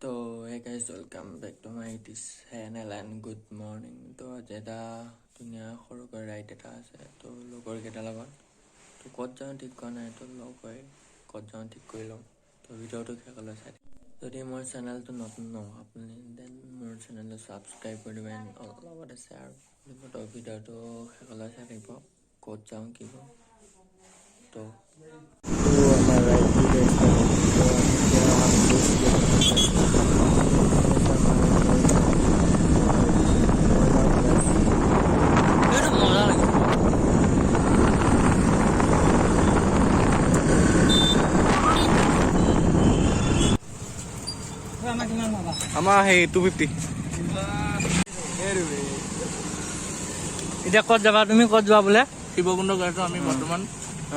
তো hey guys, welcome back to my this channel and good morning. তো আজি এটা ধুনীয়া সৰুকৈ ৰাইড এটা আছে, তো লগৰকেইটাৰ লগত। তো ক'ত যাওঁ ঠিক কৰা নাই, তো লগ হৈ ক'ত যাওঁ ঠিক কৰি লওঁ। তো ভিডিঅ'টো শেষলৈ চাই থাকিব। যদি মোৰ চেনেলটো নতুন ন আপুনি, then মোৰ চেনেলটো ছাবস্ক্ৰাইব কৰি দিব এণ্ড লগতে শ্বেয়াৰ কৰিব। তো ভিডিঅ'টো শেষলৈ চাই থাকিব, ক'ত যাওঁ কি কৰোঁ। তো তো আমাৰ ৰাইডটো ষ্টাৰ্ট হ'ল। তো আমি এতিয়া গৈছিলোঁ। মৰিগাঁও কলেজ। এইটো মজা লাগিছে। আমাৰ সেই 250। এতিয়া ক'ত যাবা তুমি? ক'ত যোৱা বোলে? শিৱকুণ্ড গৈ আছো আমি বৰ্তমান।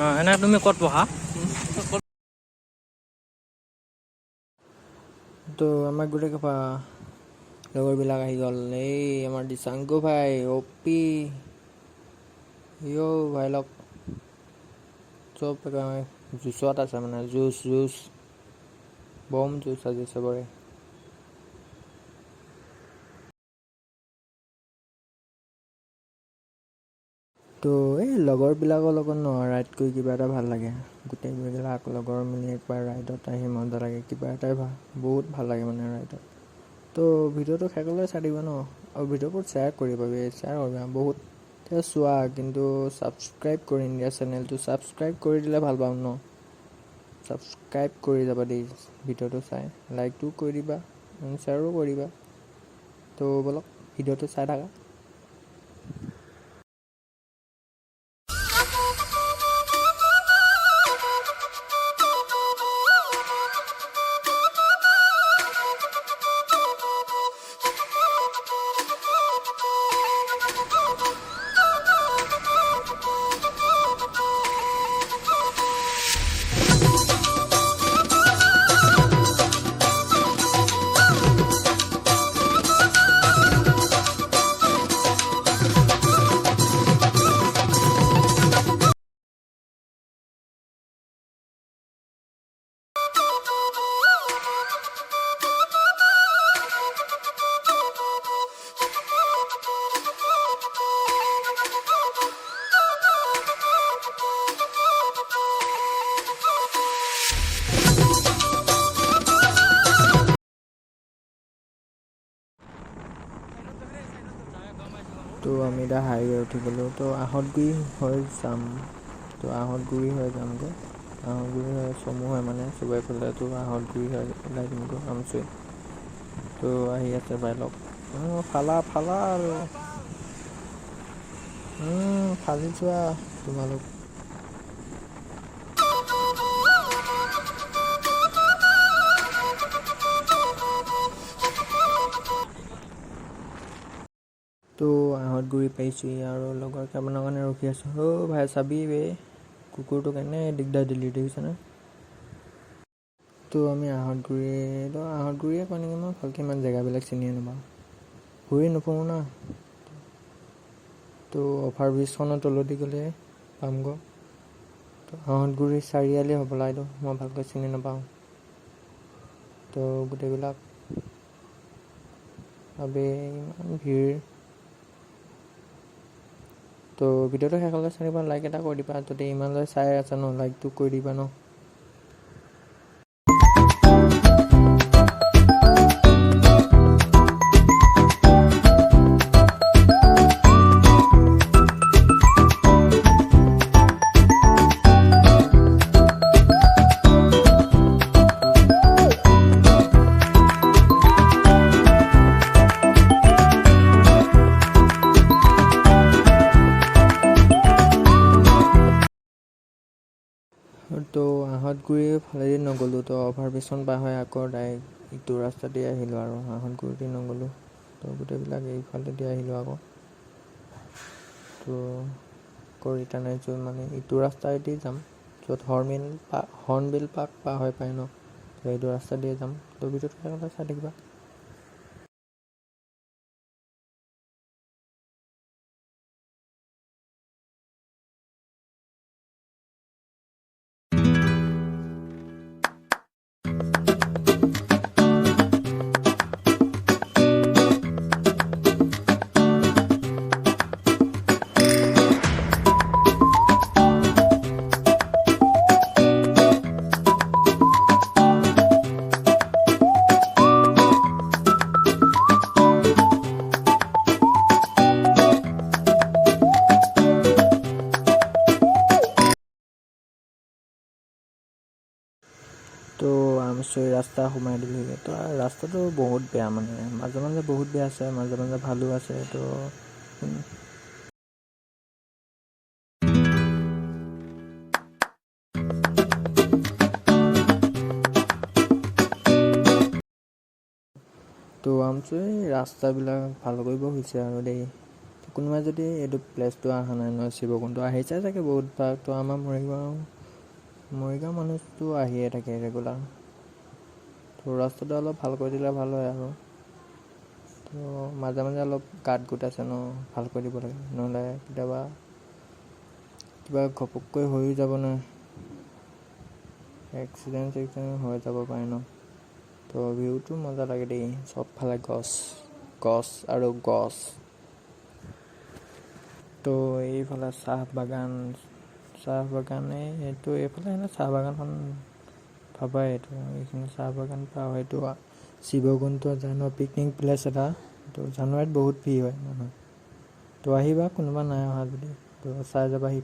অঁ, এনে তুমি ক'ত পঢ়া? তো আমাৰ গোটেই সোপা লগৰবিলাক আহি গ'ল। এই আমাৰ দিশাংকু ভাই, অ' পি, ইয়ো ভাই লগ চব একেবাৰে জুচত আছে, মানে জুচ জুচ বম জুচ আজি চবৰে। তো এই লগৰবিলাকৰ লগত ন ৰাইড কৰি কিবা এটা ভাল লাগে। গোটেইবিলাক লগৰ মিলি একবাৰ ৰাইডত আহি মজা লাগে, কিবা এটাই ভাল, বহুত ভাল লাগে মানে ৰাইডত। তো ভিডিঅ'টো শেষলৈ চাই থাকিব ন, আৰু ভিডিঅ'বোৰ শ্বেয়াৰ কৰিবা বে, শ্বেয়াৰ কৰিবা বহুত। এতিয়া চোৱা, কিন্তু ছাবস্ক্ৰাইব কৰি নিদিয়া চেনেলটো। ছাবস্ক্ৰাইব কৰি দিলে ভাল পাম ন। ছাবস্ক্ৰাইব কৰি যাবা দেই ভিডিঅ'টো চাই, লাইকটো কৰি দিবা, শ্বেয়াৰো কৰি দিবা। তো ব'লক, ভিডিঅ'টো চাই থাকা। তো আমি এতিয়া হাইৱে উঠি গ'লোঁ। তো আহঁতগুৰি হৈ যাম। তো আহঁতগুৰি হৈ যামগৈ, আহঁতগুৰি হৈ চমু হয়, মানে চবৰে ফালে। তো আহঁতগুৰি হৈ ওলাই দিমগৈ আমচৈ। তো আহি আছে বাইলক, ফালা ফালা আৰু ফালি যোৱা তোমালোক। তো আহঁতগুৰি পাইছোঁহি আৰু লগৰ কেইটামানৰ কাৰণে ৰখি আছোঁ। অ' ভাই, চাবি বে, কুকুৰটোক এনেই দিগদাৰ দিলি, দেখিছনে? তো আমি আহঁতগুৰি, তো আহঁতগুৰিয়ে কয় নেকি, মই ভালকৈ ইমান জেগাবিলাক চিনিয়ে নাপাওঁ, ঘূৰি নুফুৰোঁ না। তো অভাৰ ব্ৰিজখনৰ তলেদি গ'লে পামগৈ। তো আহঁতগুৰি চাৰিআলি হ'বলা এইটো, মই ভালকৈ চিনি নাপাওঁ। তো গোটেইবিলাক আবে ইমান ভিৰ। তো ভিডিঅ'টো শেষলৈ চাই দিবা, লাইক এটা কৰি দিবা। যদি ইমানলৈ চাই আছা ন, লাইকটো কৰি দিবা ন। তো আহঁতগুৰিৰ ফালেদি নগ'লোঁ, তো অভাৰ ব্ৰিজখন পাৰ হৈ আকৌ ডাইৰেক্ট ইটো ৰাস্তা দি আহিলোঁ আৰু আহঁতগুৰি দি নগ'লোঁ। তো গোটেইবিলাক এইফালেদি আহিলোঁ আকৌ। তো আকৌ ৰিটাৰ্ণ আহিছোঁ, মানে ইটো ৰাস্তাইদি যাম য'ত হৰ্ণবিল পাৰ্ক পাৰ হৈ পায় ন, তো এইটো ৰাস্তা দিয়ে যাম। তো ভিডিঅ'টো শেষলৈ চাই থাকিবা। আমচৈ ৰাস্তা সোমাই দিলোঁহি। তো ৰাস্তাটো বহুত বেয়া, মানে মাজে মাজে বহুত বেয়া আছে, মাজে মাজে ভালো আছে। তো তো আমচৈ ৰাস্তাবিলাক ভাল কৰিব হৈছে আৰু দেই। কোনোবাই যদি এইটো প্লেচটো অহা নাই ন, শিৱকুণ্ড আহিছে চাগে বহুত ভাগ। তো আমাৰ মৰিগাঁও মানুহটো আহিয়ে থাকে ৰেগুলাৰ। তো ৰাস্তাটো অলপ ভাল কৰি দিলে ভাল হয় আৰু। তো মাজে মাজে অলপ গাঁত গোট আছে ন, ভাল কৰি দিব লাগে, নহ'লে কেতিয়াবা কিবা ঘপককৈ হৈও যাব নহয়, এক্সিডেণ্ট চেক্সিডেণ্ট হৈ যাব পাৰে ন। তো ভিউটো মজা লাগে দেই, চবফালে গছ গছ আৰু গছ। তো এইফালে চাহ বাগান, চাহ বাগানে এইটো, এইফালে আহিলে চাহ বাগানখন পাবাই। এইটো এইখিনি চাহ বাগান পাৰ হয়তো শিৱকুণ্ড যায় ন, পিকনিক প্লেচ এটা। তো জানুৱাৰীত বহুত ভিৰ হয় মানুহ। তো আহিবা কোনোবা নাই অহা যদি, তো চাই যাবাহি।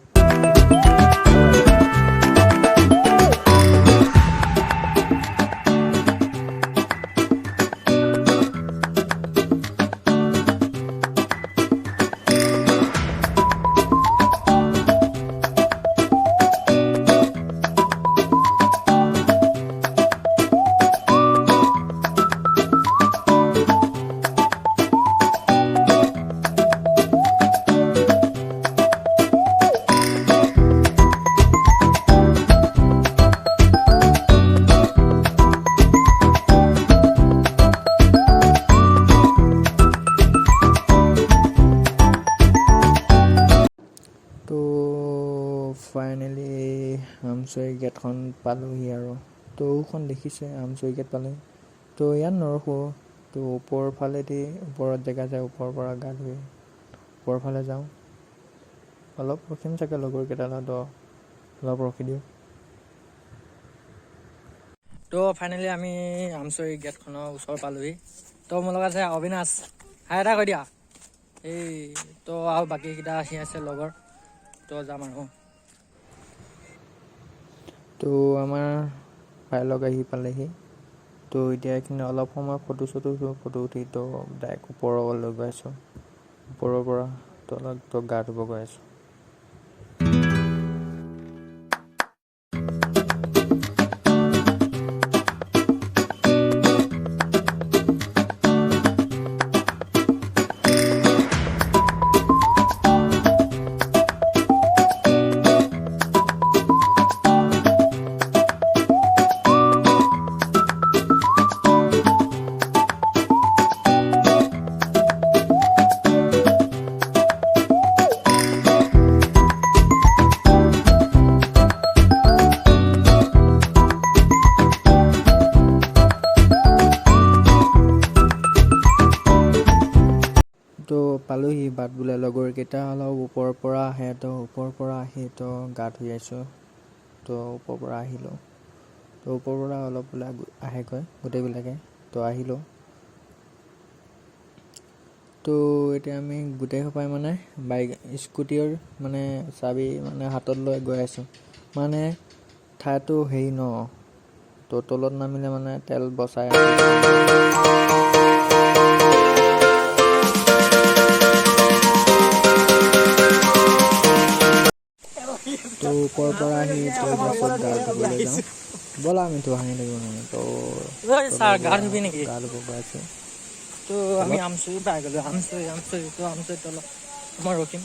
তো ফাইনেলি আমচৈ গেটখন পালোহি আৰু। তো ওখন দেখিছে আমচৈ গেট পালোহি। তো ইয়াত নৰখোঁ, তো ওপৰ ফালেদি ওপৰত জেগা যায়, ওপৰৰ পৰা গা ধুই ওপৰ ফালে যাওঁ। অলপ ৰখিম চাগে লগৰ কেইটাৰ লগত, অলপ ৰখি দিওঁ। তো ফাইনেলি আমি আমচৈ গেটখনৰ ওচৰ পালোহি। তো মোৰ লগত আছে অবিনাশ, হাই এটা কৈ দিয়া। এই তো আৰু বাকীকেইটা আহি আছে লগৰ, তো যাম আৰু। তো আমাৰ ভাইলগ আহি পালেহি। তো এতিয়া এইখিনি অলপ সময় ফটো চটো উঠো, ফটো উঠি তো ডাইৰেক্ট ওপৰলৈ গৈ আছোঁ। ওপৰৰ পৰা তলত তো গা ধুব গৈ আছোঁ। তো পালোহি বাট বোলে লগৰকেইটা অলপ ওপৰৰ পৰা আহে, তো ওপৰৰ পৰা আহি তো গা ধুই আহিছোঁ। তো ওপৰৰ পৰা আহিলোঁ, তো ওপৰৰ পৰা অলপ ওলাই আহেগৈ গোটেইবিলাকে। তো আহিলোঁ। তো এতিয়া আমি গোটেই সোপাই মানে বাইক স্কুটিৰ মানে চাবি মানে হাতত লৈ গৈ আছোঁ। মানে ঠাইটো হেৰি ন, তো তলত নামিলে মানে তেল বচাই। তো ওপৰৰ পৰা আহি তো বাছত গা ধুবলৈ যাওঁ ব'লা, আমিতো হাঁহি থাকিব নহয়। তো ছাৰ গা ধুবি নেকি? গা ধুব গৈ আছোঁ। তো আমি আমচৈ পাই গ'লোঁ, আমচৈ আমচৈ। তো আমচৈ তলত মই ৰখিম।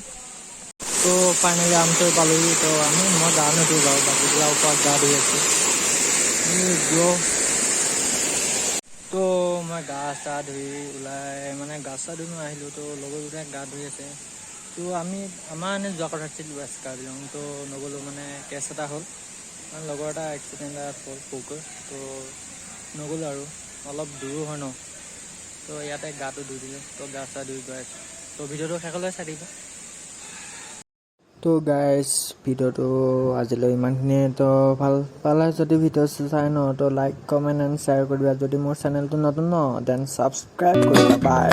তো ফাইনেলি আমচৈ পালোহি। তো আমি মই গা নুধো বাৰু, বাকীবিলাক ওপৰত গা ধুই আছোঁ। তো মই গা চা ধুই ওলাই মানে গা চা ধুই মই আহিলোঁ। তো লগৰকেইটাই গা ধুই আছে। তো আমি আমাৰ এনে যোৱা কথা আছিল ৱেষ্ট কাৰ্বি আংলং, তো নগ'লোঁ। মানে কেছ এটা হ'ল, মানে লগৰ এটা এক্সিডেণ্ট এটা হ'ল সৰুকৈ, তো নগ'লোঁ আৰু, অলপ দূৰো হয় ন। তো ইয়াতে গাটো ধুই দিলোঁ, তো গা চা ধুই গৈ আছোঁ। তো ভিডিঅ'টো শেষলৈ চাই থাকিব। তো গাইজ ভিডিঅ'টো আজিলৈ ইমানখিনিয়ে। তো ভাল পালে যদি ভিডিঅ' চাই ন, তো লাইক কমেণ্ট এণ্ড শ্বেয়াৰ কৰিবা। যদি মোৰ চেনেলটো নতুন ন, then subscribe কৰিবা। বাই।